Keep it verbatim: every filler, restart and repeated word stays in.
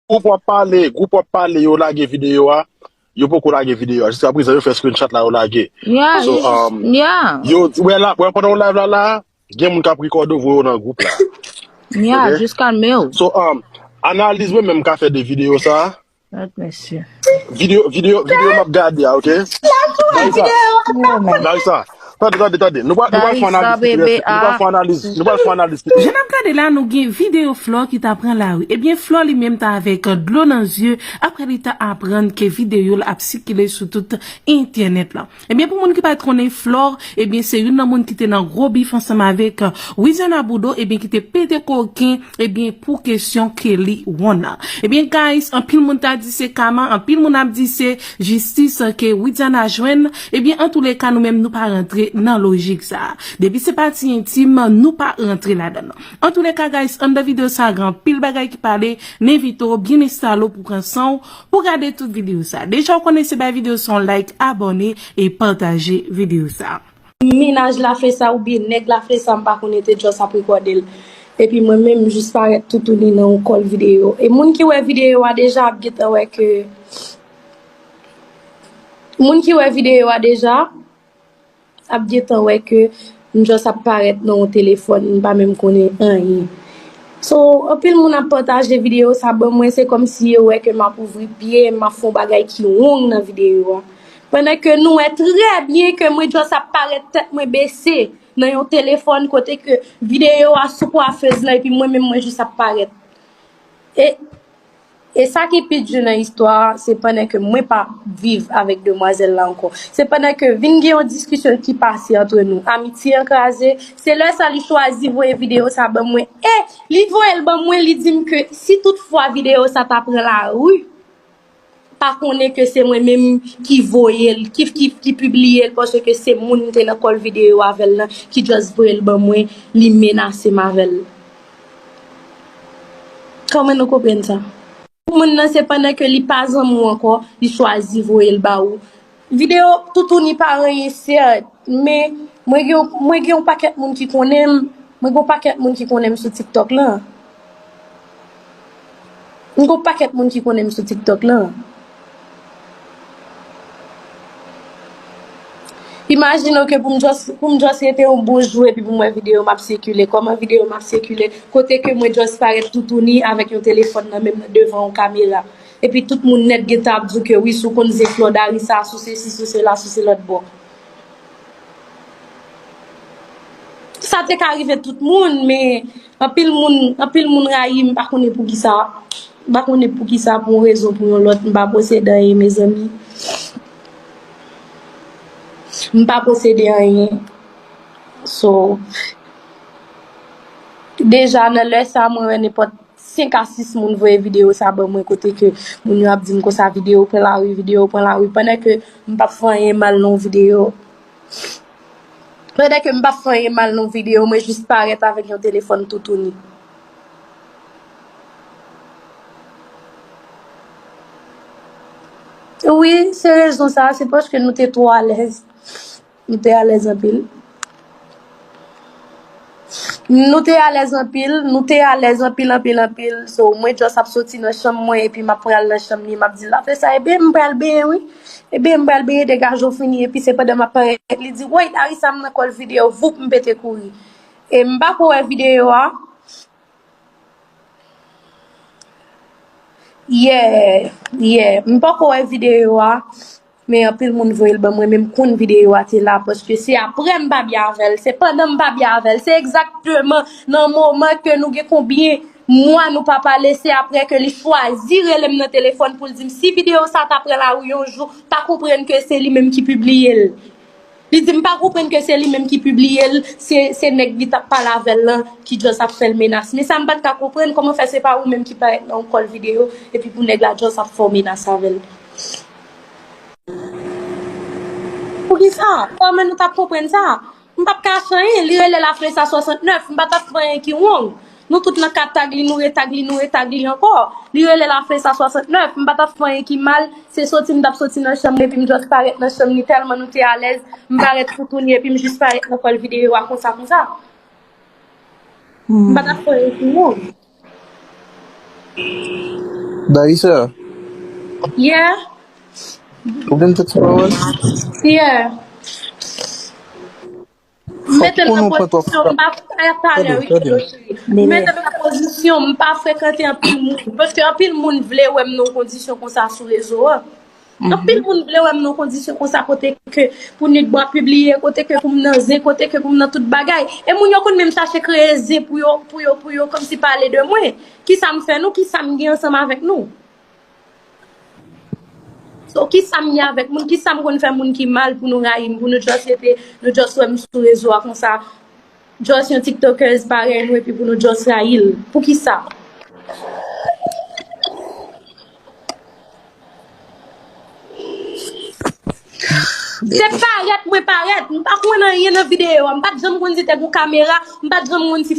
gwoup w ap pale, gwoup w ap pale, yo lage videyo a. Yo poko lage videyo a. Jiska prezan, yo fè screenshot la, yo lage. Yeah, so, um, yeah. Yo, wè la, wè pandan w live la, la, gen moun k ap rekòde w voye w nan gwoup la. Yeah, okay? Jiska l men w. So, um, analiz mwen menm ka fè de videyo sa. Lòt mesye. Videyo, videyo, videyo m ap gade a, ok? Darissa, Darissa, tande, tande, tande. Nou pral, nou pral fè analiz ki pi rèd. Nou pral fè analiz. Nou pral fè analiz ki pi rèd. Jan n ap gade la, nou gen videyo Flò ki ta pran lari. Ebyen, Flò li menm ta avèk dlo nan zye apre li ta aprann ke videyo l ap sikile sou tout entènèt la. Ebyen, pou moun ki pa t konnen Flò, ebyen, se youn nan moun ki te nan gwo bif ansanm avèk, euh, Widiana Boudreau, ebyen, ki te pete koken, ebyen, pou kesyon Kelly One nan. Ebyen, guys, anpil moun ta di se kama, anpil moun ap di se jistis, euh, ke Widiana jwenn. Ebyen, antouleka, nou menm, nou pa rantre nan lojik sa a. Depi se pati entim, nou pa rantre ladan l. Antouleka, guys, anndan videyo sa a, gen anpil bagay ki pale, m envite w byen enstale w pou pran san w, pou gade tout videyo sa. Deja w konnen se bay videyo sa yon like, abòne e pataje videyo sa. Mennaj Laflesa oubyen nèg Laflesa, m pa konnen, te just ap rekòde l. Epi mwen menm, m jis parèt toutouni nan yon kòl videyo. E moun ki wè videyo a deja ap gentan wè ke, moun ki wè videyo a deja, ap gentan wè ke m just ap parèt nan yon telefòn, m pa menm konnen anyen. So, anpil moun ap pataje videyo sa ban mwen, se kòmsi yo wè ke m ap ouvri pye m, m ap fè yon bagay ki wrong nan videyo a. Pandan ke nou wè trè byen ke mwen just ap parèt tèt mwen bese nan yon telefòn kote ke videyo a sou kwafez la epi mwen menm mwen jis ap parèt. E E sa ki pi di nan istwa a, se pandan ke mwen pa viv avèk demwazèl la ankò. Se pandan ke vin gen yon diskisyon ki pase antre nou, amitye an kraze, se lè sa li chwazi voye videyo sa ban mwen. E li voye l ban mwen, li di m ke si toutfwa videyo sa ta pran lari, pa konnen ke se mwen menm ki voye l, ki, ki, ki pibliye l, paske se moun m te nan kòl videyo avè l lan ki just voye l ban mwen, li menase m avè l. Kòman nou konprann sa? Pou moun nan, se pandan ke li pa zanmi w ankò, li chwazi voye l ba ou. Videyo toutouni pa anyen, sèt, men mwen gen, mwen gen yon pakèt moun ki konnen m, mwen gen yon pakèt moun ki konnen m sou TikTok lan. Mwen gen yon pakèt moun ki konnen m sou TikTok lan. Imajine w ke pou m just, pou m just rete yon bon jou epi pou m wè videyo m ap sikile. Kòman videyo m ap sikile? Kote ke mwen just parèt toutouni avèk yon telefòn nan men m nan devan yon kamera. Epi tout moun nèt gentan ap di w ke wi, si w konn se Flò Darissa, si w sesi, si w sela, si w se lòt bò. Sa te ka rive tout moun, men anpil moun, anpil moun rayi m, m pa konnen poukisa. M pa konnen poukisa, pou yon rezon, pou yon lòt, m pa posede anyen, mezanmi. M pa posede anyen. So, deja nan lè sa, mwen wè nenpòt senk a sis moun voye videyo sa ban mwen, kote ke moun yo ap di m konsa, videyo pran lari, videyo pran lari, pandan ke m p ap fè anyen mal nan yon videyo. Pandan ke m p ap fè anyen mal nan yon videyo, mwen jis parèt avèk yon telefòn toutouni. Wi, se rezon sa, se paske nou te twò alèz. Nou te alèz anpil. Nou te alèz anpil, nou te alèz anpil, anpil, anpil. So, mwen just ap soti nan chanm mwen, epi m ap pral nan chanm li, m ap di l, "Laflesa, ebyen, m pral benyen, wi. Ebyen, m pral benyen, degaje w fini." Epi se pandan m ap parèt, li di, "Woy, Darissa, m nan kòl videyo." Voup, m pete kouri. E m pa ko wè videyo a. Yeah, yeah. M poko wè videyo a, men anpil moun voye l ban mwen, men m konn videyo a te la, paske se apre m pa byen avè l, se pandan m pa byen avè l, se egzakteman nan moman ke nou gen konbyen mwa nou pa pale, se apre ke li chwazi rele m nan telefòn pou l di m si videyo sa ta pran lari yon jou, pa konprann ke se li menm ki pibliye l. Li di m pa konprann ke se li menm ki pibliye l, se, se nèg li t ap pale avè l lan ki just ap fè l menas. Men sa m pa t ka konprann, kòman fè se pa ou menm ki parèt nan yon kòl videyo, epi pou nèg la just ap fè w menas avè l. Poukisa? Kòman nou t ap konprann sa? M p ap kache anyen, li rele Laflesa swasantnèf, m pa t ap fè anyen ki wrong. Nou tout nan ka tag li, nou retag li, nou retag li ankò. Li rele Laflesa swasantnèf, m pa t ap fè anyen ki mal, se soti m t ap soti nan chanm li, epi m just parèt nan chanm li, tèlman nou te alèz, m parèt toutouni, epi m jis parèt nan kòl videyo a konsa, konsa. M pa t ap fè anyen ki wrong. Darissa, Yeah, ou gen tèt sou pawòl? Yeah. Fòk Mete m pou nan nou pran twòp pozisyon, m pa fè talè, Tande, wi, tande. Mete m nan pozisyon, m pa frekante anpil moun. Paske anpil moun vle wè m nan kondisyon konsa sou rezo a. Anpil moun vle wè m nan kondisyon konsa kote ke pou nèg bwa pibliye, kote ke pou m nan zen, kote ke pou m nan tout bagay. E moun yo konn menm chache kreye zen pou yo, pou yo, pou yo kòmsi pale de mwen. Kisa m fè nou, kisa m gen ansanm avèk nou? So, kisa m gen avèk moun, kisa m konn fè moun ki mal pou nou rayi m, pou nou just rete, nou just wè m sou rezo a konsa. Just yon tiktokèz parèy nou epi pou nou just rayi l. Poukisa? Se parèt mwen parèt. M pa konn anyen nan videyo a. M pa t janm konn si te gon kamera. M pa t janm konn si